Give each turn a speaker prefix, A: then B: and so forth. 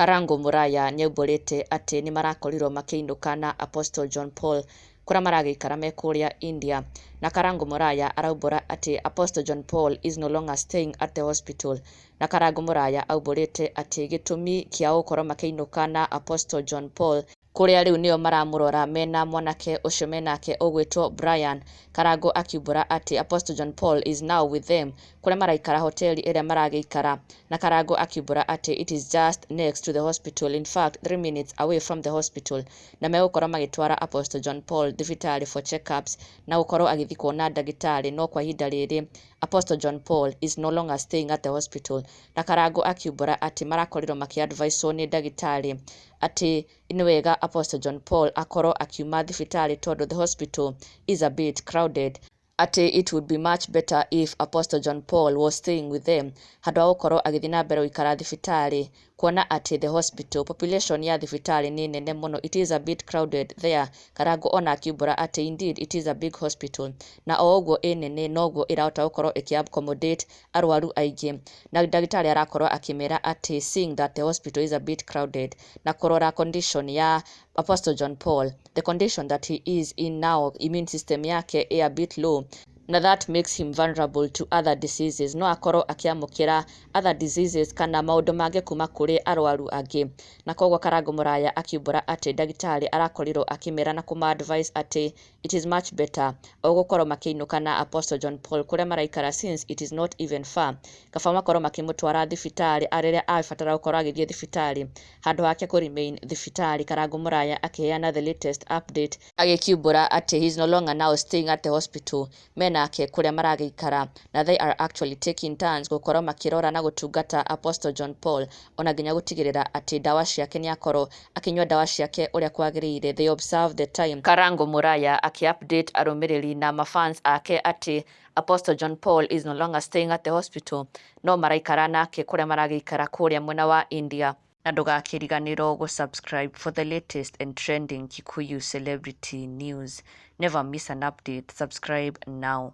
A: Karango Mũraya nĩaumbũrĩte atĩ nĩmarakorirwo makĩinũka na Apostle John Paul kũrĩa maragĩikara me kũrĩa India. Na Karango Mũraya araumbũra atĩ Apostle John Paul is no longer staying at the hospital. Na Karango Mũraya aumbũrĩte atĩ gĩtũmi kĩa gũkorwo makĩinũka na Apostle John Paul kũrĩa rĩu nĩo maramũrora mena mwanake ũcio menake ũgwĩtwo Brian. Karango akiumbũra atĩ Apostle John Paul is now with them kũrĩa maraikara hoteli ĩrĩa maragĩikara. Na Karango akiumbũra atĩ it is just next to the hospital, in fact 3 minutes away from the hospital, na megũkorwo magĩtwara Apostle John Paul thibitarĩ for checkups na gũkorwo agĩthiĩ kuona ndagĩtarĩ. No kwa ihinda rĩrĩ Apostle John Paul is no longer staying at the hospital. Na Karango akiumbũra atĩ marakorirwo makĩ-adviswo nĩ ndagĩtarĩ atĩ nĩ wega Apostle John Paul akorwo akiuma thibitarĩ tondũ the hospital is a bit crowded, atĩ it would be much better if Apostle John Paul was staying with them handũ ha gũkorwo agĩthiĩ na mbere gũikara thibitarĩ, kuona atĩ the hospital population ya thibitarĩ nĩ nene mũno, it is a bit crowded there. Karango ona akiumbũra atĩ indeed it is a big hospital, na o ũguo ĩ nene noguo ĩrahota gũkorwo ĩkĩ accommodate arwaru aingĩ. Na ndagĩtarĩ arakorwo akĩmera atĩ seeing that the hospital is a bit crowded na kũrora condition ya Apostle John Paul, the condition that he is in now, immune system yake ĩ a bit low, na that makes him vulnerable to other diseases, no akorwo akĩamũkĩra other diseases kana maũndũ mangĩ kuma kũrĩ arwaru angĩ. Na koguo Karango Mũraya akiumbũra atĩ ndagĩtarĩ arakorirwo akĩmera na kũma advise atĩ it is much better o gũkorwo makĩinũka na Apostle John Paul kũrĩa maraikara, since it is not even far. Kaba makorwo makĩmũtwara thibitarĩ rĩrĩa abatara gũkorwo agĩthiĩ thibitarĩ handũ hake kũ remain thibitarĩ. Karango Mũraya akĩheana the latest update agĩkiumbũra atĩ he is no longer now staying at the hospital, menake kũrĩa maragĩikara, na they are actually taking turns gũkorwo makĩrora na gũtungata Apostle John Paul, ona nginya gũtigĩrĩra atĩ ndawa ciake nĩakorwo akĩnyua ndawa ciake ũrĩa kwagĩrĩire, they observe the time. Karango Mũraya akĩ-update arũmĩrĩri na mafans ake atĩ Apostle John Paul is no longer staying at the hospital, no maraikara nake kũrĩa maragĩikara kũrĩa mwena wa India. Na ndũgakĩriganĩrwo gũ-subscribe for the latest and trending Kikuyu celebrity news. Never miss an update. Subscribe now.